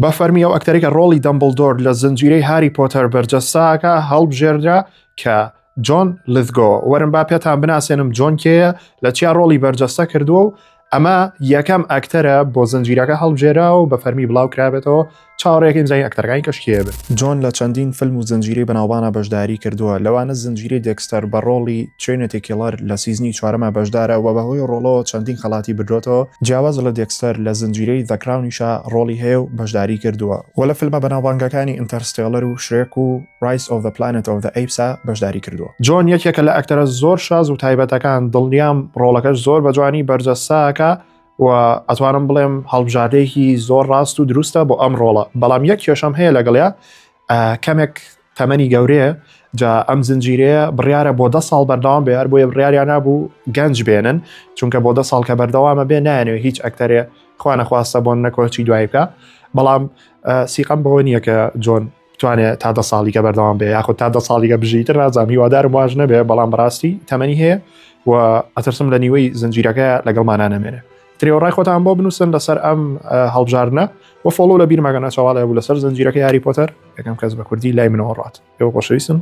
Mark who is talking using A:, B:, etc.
A: بە فەرمی ئەو ئەکتەرێکە ڕۆڵی دەمبڵدۆر لە زنجیرەی هاری پۆتەر بەرجەستەکە هەڵبژێردرا کە جۆن لثگۆ. وەرن با پێتان بناسێنم جۆن کێیە، لە چیا ڕۆڵی بەرجەستە کردووە و ئەمە یەکەم ئەکتەرە بۆ زنجیرەکە هەڵبژێرا و بە فەرمی بڵاو کرابێتەوە، چاوەڕێکەین بزانین ئەکتەرەکانی کەش کێ بن. جۆن لە چەندین فیلم و زنجیرەی بەناوبانگا بەشداری کردووە، لەوانە زنجیرەی دێکستەر بە ڕۆڵی ترینیتی کیڵەر لە season ی چوارەما بەشدارە و بەهۆی ڕۆڵەوە چەندین خەڵاتی بردۆتەوە، جیاواز لە دێکستەر لە زنجیرەی The Crown یشا ڕۆڵی هەیە و بەشداری کردووە و لە فیلمە بەناوبانگەکانی ئینتەرستێڵەر و شرێک و Rise of the Planet of the Apes ا بەشداری کردووە. جۆن یەکێکە لە ئەکتەرە زۆر شاز و تایبەتەکان، دڵنیام ڕۆڵەکەش زۆر بە جوانی بەرجەستە ئەکا و ئەتوانم بڵێم هەڵبژاردەیەکی زۆر ڕاست و دروستە بۆ ئەم ڕۆڵە، بەڵام یەک کێشەم هەیە لەگەڵیا کەمێک تەمەنی گەورەیە، جا ئەم زنجیرەیە بڕیارە بۆ دە ساڵ بەردەوام بێ، هەر بۆیە بڕیاریان نابوو گەنج بێنن، چونکە بۆ دە ساڵ کە بەردەوامە بێ نایەنەوە هیچ ئەکتەرێ خوا نەخواستە بۆن نەکۆچی دوایی بکە، بەڵام سیقەم بەوە نییە کە جۆن بتوانێت تا دە ساڵیکە بەردەوام بێ یاخود تا دە ساڵیکە بژیتر نازانم هیوادارم واش نەبێ بەڵام بەڕاستی تەمەنی هەیە و ئەترسم لە نیوەی زنجیرەکە لەگەڵمانە نەمێنێ ترێ ڕای خۆتان بۆ بنووسن لەسەر ئەم هەڵبژاردنە و follow لە بیرمەگەنە چاواڵێ بوو لەسەر زنجیرەکە هاری پۆتەر یەکەم کەس بە کوردی لای منەوە ڕات ئێوە خۆشەویستم.